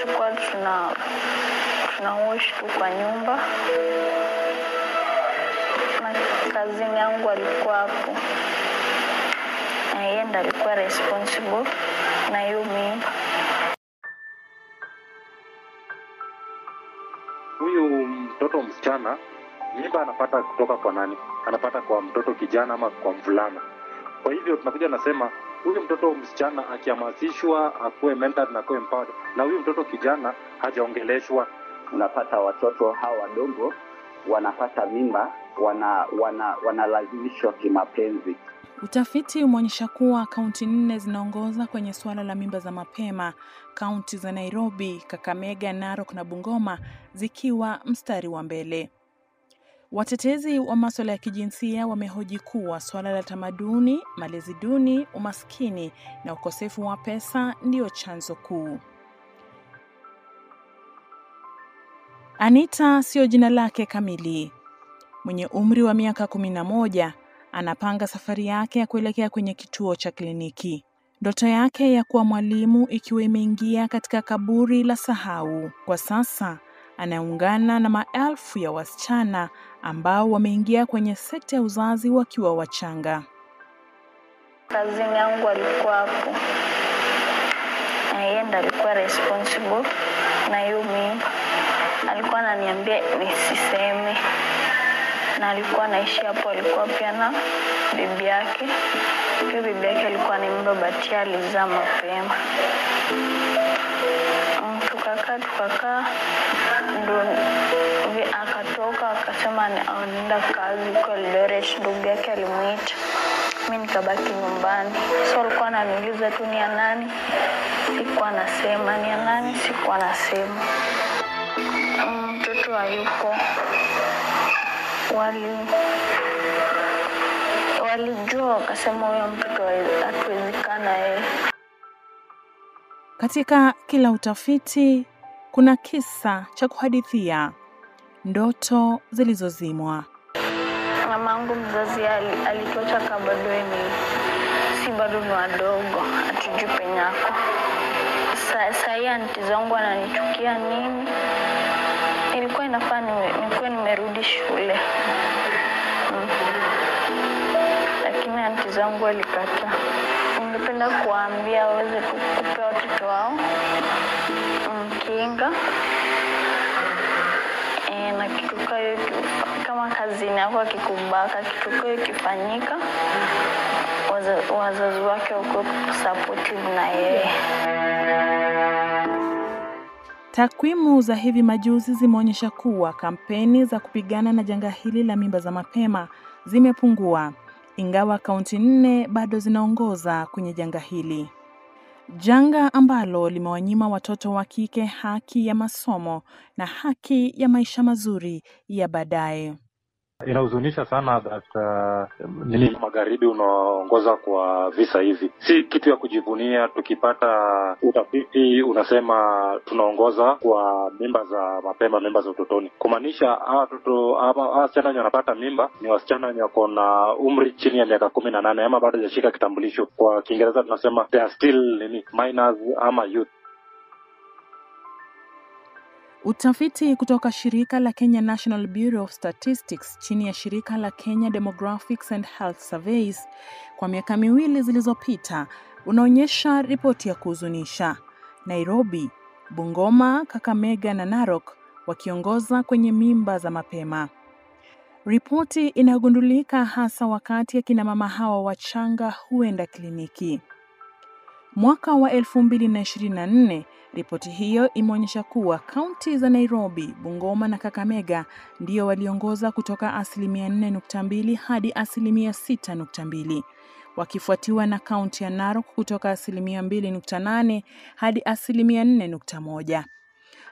Tulikuwa tuna wash tu kwa nyumba, na kazini yangu alikuwa hapo, na yeye ndo alikuwa responsible na hiyo mimba. Huyu mtoto msichana mimba anapata kutoka kwa nani? Anapata kwa mtoto kijana ama kwa mvulana. Kwa hivyo tunakuja nasema huyu mtoto msichana akihamasishwa akuwe mentored na akuwe empowered, na huyu mtoto kijana hajaongeleshwa. Unapata watoto hawa wadogo wanapata mimba, wanalazimishwa kimapenzi. Utafiti umeonyesha kuwa kaunti 4 zinaongoza kwenye suala la mimba za mapema, kaunti za Nairobi, Kakamega, Narok na Bungoma zikiwa mstari wa mbele. Watetezi wa masuala ya kijinsia wamehoji kuwa suala la tamaduni, malezi duni, umaskini na ukosefu wa pesa ndio chanzo kuu. Anita sio jina lake kamili. Mwenye umri wa miaka 11, anapanga safari yake ya kuelekea kwenye kituo cha kliniki. Ndoto yake ya kuwa mwalimu ikiwa imeingia katika kaburi la sahau. Kwa sasa anaungana na maelfu ya wasichana ambao wameingia kwenye sekta ya uzazi wakiwa wachanga. Kazini yangu alikuwa hapo, na yeye ndo alikuwa responsible na hiyo mimba. Alikuwa ananiambia nisiseme, na alikuwa anaishi hapo, alikuwa pia na bibi yake. Pia bibi yake alikuwa ni mimba, but alizaa mapema. Tukakaa ndo akatoka akasema anaenda kazi kwa Eldoret, ndugu yake alimuita. Mimi nikabaki nyumbani. So alikuwa ananiuliza tu ni ya nani, sikuwa nasema ni ya nani, sikuwa nasema. Mtoto hayuko. Walijua wakasema huyo mtoto hatuwezekana yeye. Katika kila utafiti kuna kisa cha kuhadithia, ndoto zilizozimwa. Mamangu mzazi alituacha kama bado ni si bado ni wadogo, hatujui penyako. Sasa hii anti zangu ananichukia nini? Nilikuwa inafaa nikuwe nimerudi shule. Lakini anti zangu walikataa. Ningependa kuwaambia waweze kupea watoto wao kinga. Na kitu kama kazini yako akikubaka, kitu kio kifanyika, wazazi wake wako supportive na yeye. Takwimu za hivi majuzi zimeonyesha kuwa kampeni za kupigana na janga hili la mimba za mapema zimepungua, ingawa kaunti 4 bado zinaongoza kwenye janga hili. Janga ambalo limewanyima watoto wa kike haki ya masomo na haki ya maisha mazuri ya baadaye. Inahuzunisha sana that nini magharibi unaongoza kwa visa hivi. Si kitu ya kujivunia. Tukipata utafiti unasema tunaongoza kwa mimba za mapema, mimba za utotoni. Kumaanisha hawa watoto ama wasichana wenye wanapata mimba ni wasichana wenye wako na umri chini ya miaka 18 ama bado hajashika kitambulisho. Kwa Kiingereza tunasema they are still nini, minors ama youth. Utafiti kutoka shirika la Kenya National Bureau of Statistics chini ya shirika la Kenya Demographics and Health Surveys kwa miaka miwili zilizopita unaonyesha ripoti ya kuhuzunisha. Nairobi, Bungoma, Kakamega na Narok wakiongoza kwenye mimba za mapema. Ripoti inagundulika hasa wakati akina mama hawa wachanga huenda kliniki. Mwaka wa 2024, ripoti hiyo imeonyesha kuwa kaunti za Nairobi, Bungoma na Kakamega ndio waliongoza kutoka 4.2% hadi 6.2%, wakifuatiwa na kaunti ya Narok kutoka 2.8% hadi 4.1%.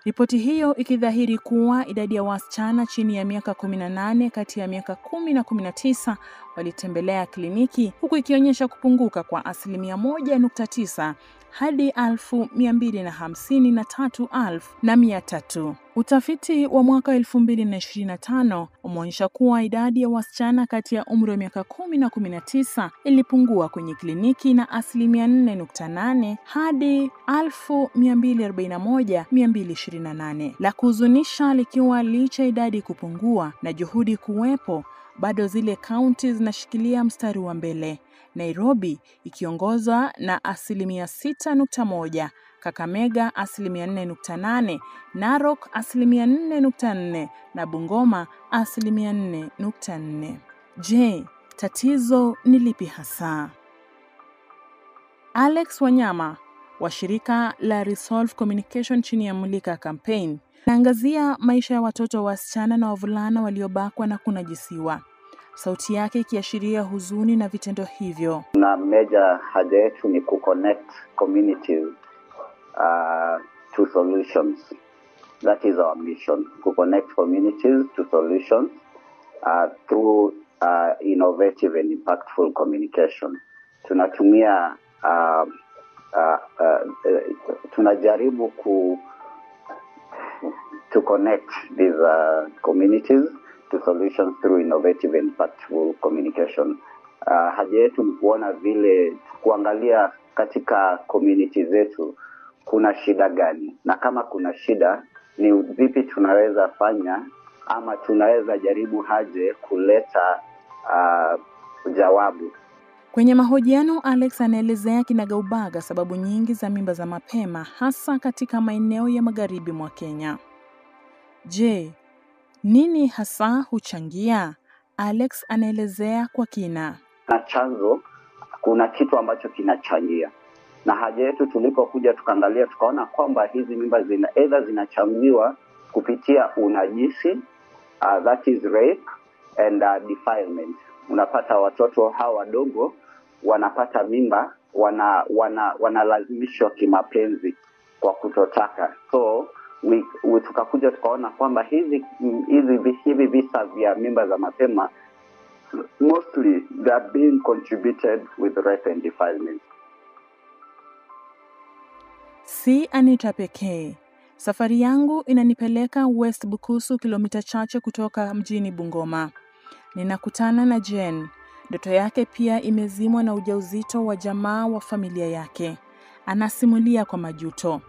Ripoti hiyo ikidhahiri kuwa idadi ya wasichana chini ya miaka 18 kati ya miaka 10 na 19 walitembelea kliniki, huku ikionyesha kupunguka kwa 1.9% hadi 253,300. Utafiti wa mwaka 2025 umeonyesha kuwa idadi ya wasichana kati ya umri wa miaka 10 na 19 ilipungua kwenye kliniki na asilimia 4.8 hadi 241,228. La kuhuzunisha likiwa licha idadi kupungua na juhudi kuwepo, bado zile kaunti zinashikilia mstari wa mbele. Nairobi ikiongozwa na asilimia 6.1, Kakamega asilimia 4.8, Narok asilimia 4.4 na Bungoma asilimia 4.4. Je, tatizo ni lipi hasa? Alex Wanyama wa shirika la Resolve Communication chini ya Mulika Campaign anaangazia maisha ya watoto wasichana na wavulana waliobakwa na kunajisiwa, sauti yake ikiashiria huzuni na vitendo hivyo. Na major haja yetu ni kuconnect communities to solutions. That is our mission, to connect communities to solutions through innovative and impactful communication. Tunatumia tunajaribu to connect these communities to solutions through innovative and impactful communication. Haja yetu ni kuona vile, kuangalia katika community zetu kuna shida gani, na kama kuna shida ni vipi tunaweza fanya ama tunaweza jaribu haje kuleta jawabu. Kwenye mahojiano, Alex anaelezea kinagaubaga sababu nyingi za mimba za mapema hasa katika maeneo ya magharibi mwa Kenya. Je, nini hasa huchangia? Alex anaelezea kwa kina. Na chanzo, kuna kitu ambacho kinachangia. Na haja yetu tulipokuja tukaangalia tukaona kwamba hizi mimba zina either zinachangiwa kupitia unajisi, that is rape and defilement. Unapata watoto hawa wadogo wanapata mimba, wanalazimishwa kimapenzi kwa kutotaka. So we tukakuja tukaona kwamba hivi visa vya mimba za mapema mostly they are being contributed with rape and defilement. Si Anita pekee. Safari yangu inanipeleka West Bukusu, kilomita chache kutoka mjini Bungoma. Ninakutana na Jen. Ndoto yake pia imezimwa na ujauzito wa jamaa wa familia yake. Anasimulia kwa majuto.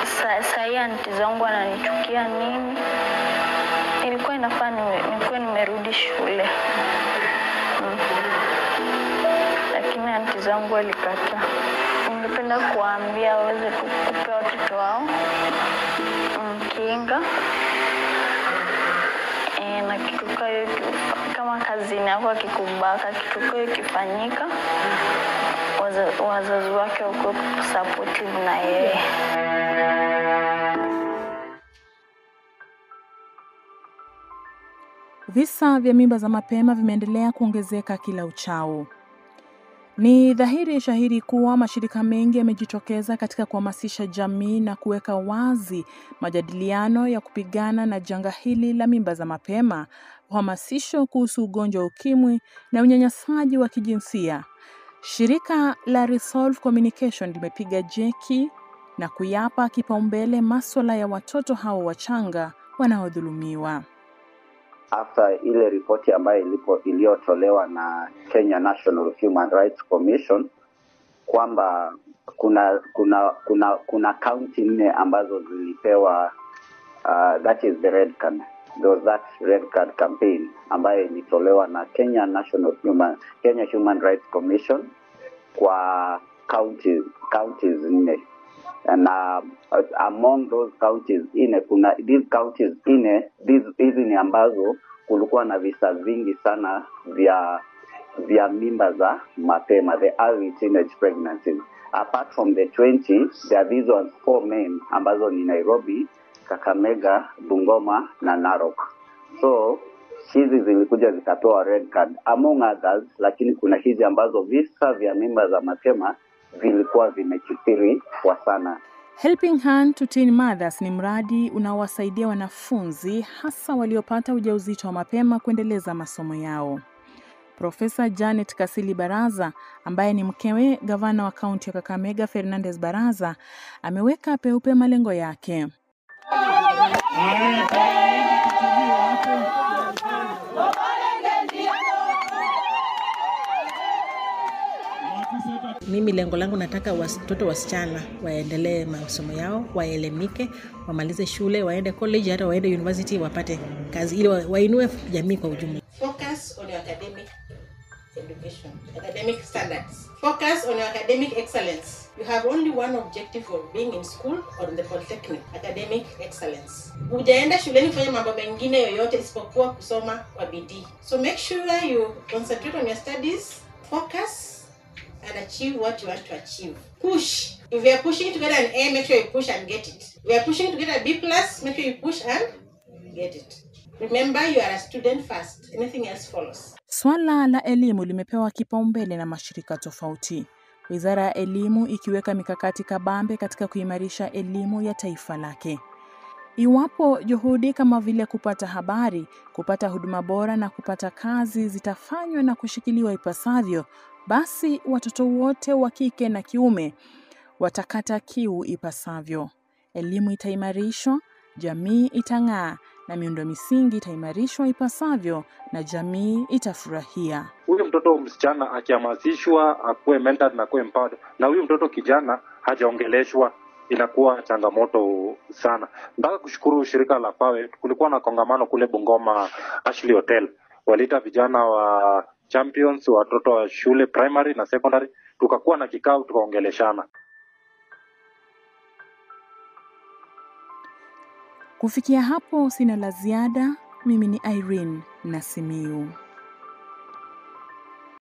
Sasa anti zangu ananichukia nini? Ilikuwa inafaa nilikuwa nimerudi shule. Lakini anti zangu walikataa. Ningependa kuambia waweze kupea watoto wao kinga. Na kitu kama kazini yako akikubaka, kitu kifanyika, wazazi wake wako supportive na yeye. Visa vya mimba za mapema vimeendelea kuongezeka kila uchao. Ni dhahiri shahiri kuwa mashirika mengi yamejitokeza katika kuhamasisha jamii na kuweka wazi majadiliano ya kupigana na janga hili la mimba za mapema, uhamasisho kuhusu ugonjwa wa ukimwi na unyanyasaji wa kijinsia. Shirika la Resolve Communication limepiga jeki na kuyapa kipaumbele masuala ya watoto hao wachanga wanaodhulumiwa. After ile ripoti ambayo iliyotolewa na Kenya National Human Rights Commission kwamba kuna county 4 ambazo zilipewa that is the red card. There was that red card campaign ambayo ilitolewa na Kenya Human Rights Commission kwa counties 4. And among those counties 4, kuna these counties 4, hizi ni ambazo kulikuwa na visa vingi sana vya mimba za mapema, the early teenage pregnancies. Apart from the 20, there are these ones 4 main ambazo ni Nairobi, Kakamega, Bungoma na Narok. So hizi zilikuja zikatoa red card among others, lakini kuna hizi ambazo visa vya mimba za mapema vilikuwa vimekithiri kwa sana. Helping Hand to Teen Mothers ni mradi unaowasaidia wanafunzi hasa waliopata ujauzito wa mapema kuendeleza masomo yao. Profesa Janet Kasili Baraza, ambaye ni mkewe gavana wa kaunti ya Kakamega Fernandez Baraza, ameweka peupe malengo yake. Mimi lengo langu nataka watoto wasichana waendelee masomo yao, waelimike, wamalize shule, waende college, hata waende university, wapate kazi ili wainue jamii kwa ujumla. Focus on your academic education, academic standards. Focus on your academic excellence. You have only one objective for being in school or in the polytechnic, academic excellence. Hujaenda shuleni kufanya mambo mengine yoyote isipokuwa kusoma kwa bidii. So make sure you concentrate on your studies, focus and achieve what you want to achieve. Push. If you are pushing to get an A, make sure you push and get it. If you are pushing to get a B plus, make sure you push and get it. Remember, you are a student first. Anything else follows. Swala la elimu limepewa kipaumbele na mashirika tofauti. Wizara ya Elimu ikiweka mikakati kabambe katika kuimarisha elimu ya taifa lake. Iwapo juhudi kama vile kupata habari, kupata huduma bora na kupata kazi zitafanywa na kushikiliwa ipasavyo, basi watoto wote wa kike na kiume watakata kiu ipasavyo. Elimu itaimarishwa, jamii itang'aa na miundo misingi itaimarishwa ipasavyo na jamii itafurahia. Huyu mtoto msichana akihamasishwa akuwe mentored na akuwe empowered, na huyu mtoto kijana hajaongeleshwa, inakuwa changamoto sana. Nataka kushukuru shirika la FAWE. Kulikuwa na kongamano kule Bungoma Ashley Hotel, waliita vijana wa champions, watoto wa shule primary na secondary, tukakuwa na kikao tukaongeleshana. Kufikia hapo sina la ziada. Mimi ni Irene Nasimiyu.